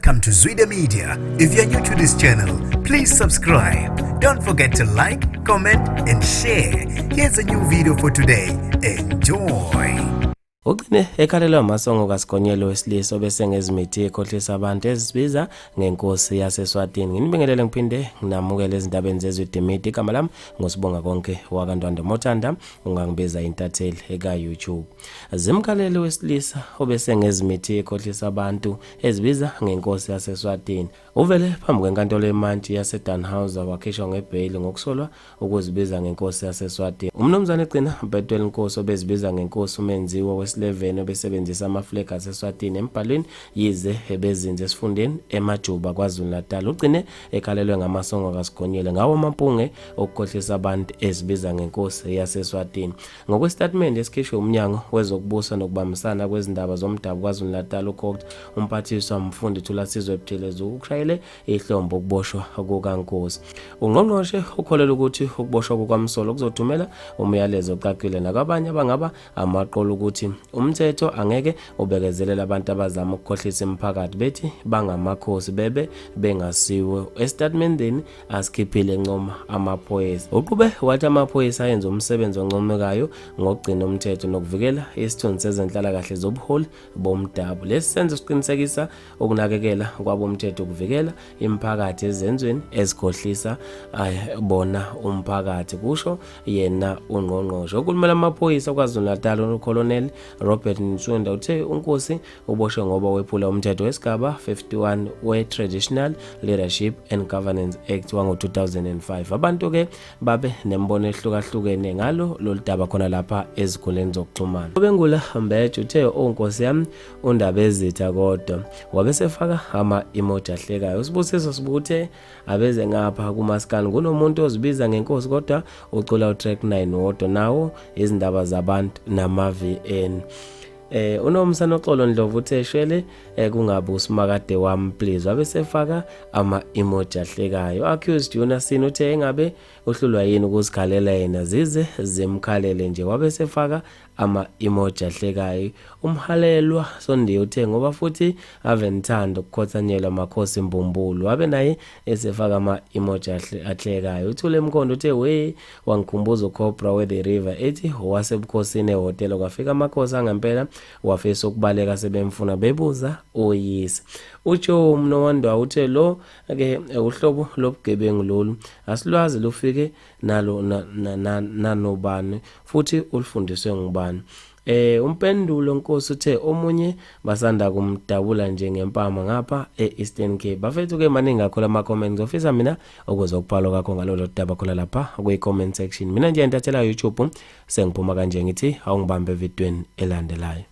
Welcome to Zwida Media. If you're new to this channel, please subscribe. Don't forget to like, comment, and share. Here's a new video for today. Enjoy. Ugcine ekhalelwa amasongo kaSigonyela wesilisa obesengezimithi ekhohlisa abantu ezibiza ngenkosi yaseSwatini. Nginibingelele ngiphinde nginamukele ezindabeni zeZwide Media. Igama lami nguSibonga konke wakaNtwanda Mothanda, ungangibiza intatheli eka YouTube. Zimkhalele wesilisa obesengezimithi ekhohlisa abantu ezibiza ngenkosi yaseSwatini. Uvele phambi kwenkantolo yemantshi yaseDannhauser wakhishwa ngebheyili ngokusolwa ukuzibiza ngenkosi yaseSwatini. UMnumzane Gcina Betwel Nkosi obezibiza ngenkosi uMenziwa wesileveni obesebenzisa amaflegi aseSwatini embhalweni yize ebezinze esifundeni eMajuba KwaZulu-Natal ugcine ekhalelwe ngamasongo kaSigonyela ngawo amampunge okukhohlisa abantu ezibiza ngenkosi yaseSwatini. Ngokwesitatimende esikhishwe uMnyango Wezokubusa Nokubambisana Kwezindaba Zomdabu KwaZulu-Natal uCogt uMphathiswa Mfundi Thulasizwe Buthelezi ukushayele ihlombe ukuboshwa kukaNkosi. Ungqongqoshe ukholelwa ukuthi ukuboshwa kukaMsolo kuzothumela umyalezo ocacile nakwabanye abangaba amaqola ukuthi umthetho angeke ubekezelele abantu abazama ukukhohlisa imiphakathi bethi bangamakhosi bebe bengasiwo. Esitatimendeni asikhiphile encoma amaphoyisa. Uqhube wathi amaphoyisa ayenza umsebenzi oncomekayo ngokugcina umthetho nokuvikela isithunzi sezenhlalakahle zobuholi bomdabu. Lesi senzo siqinisekisa ukunakekela kwabomthetho ukuvikela imiphakathi ezenzweni ezikhohlisa bona umphakathi, kusho yena ungqongqoshe. Okhulumela amaphoyisa KwaZulu-Natal uColonel Robert Ntsunda uthe uNkosi uboshwe ngoba wephula umthetho wesigaba 51 we-Traditional Leadership and Governance Act wango-2005. Abantu-ke babe nembono ehlukahlukene ngalo lolu daba khona lapha ezikhundleni zokuxhumana. Ubengula Mbeje uthe oh nkosi yami uNdabezitha kodwa wabe sefaka ama-emoji ahlekayo. USibusiso Sibuthe abeze ngapha kumaskani kunomuntu ozibiza ngenkosi kodwa ucula utrack 9 wodwa nawo izindaba zabantu nama-VN. UNomsa Noxolo Ndlovu uthe shwele kungabe usimakade wami please wabe sefaka ama emoji ahlekayo. Accused Yona Sin uthe engabe uhlulwa yini ukuzikhalela yena zize zimkhalele nje wabe sefaka ama emoji ahlekayo. Umhalelwa Sondiye uthe ngoba futhi ave nithanda ukukhothanyelwa makhosi mbumbulu wabe naye esefaka ama emoji ahlekayo. Uthule Mkhondo uthe we wangikhumbuza uCobra we-The River ethi wasebukhosini ehhotela kwafika amakhosi angempela wafisa ukubaleka sebemfuna bebuza uyise. Ujoe Mnowandwa uthe lo ke uhlobo lobugebengu lolu asilwazi lufike nalo nanobani futhi ulufundiswe ngubani. UMpendulo Nkosi uthe omunye basanda kumdabula nje ngempama ngapha e-Eastern Cape. Bafethu ke maningi kakhulu ama-comment ngizofisa mina ukuzwa ukubhalwa kwakho ngalolo daba khona lapha kwi-comment section. Mina nje intathela YouTube sengiphuma kanje ngithi awungibambe evidweni elandelayo.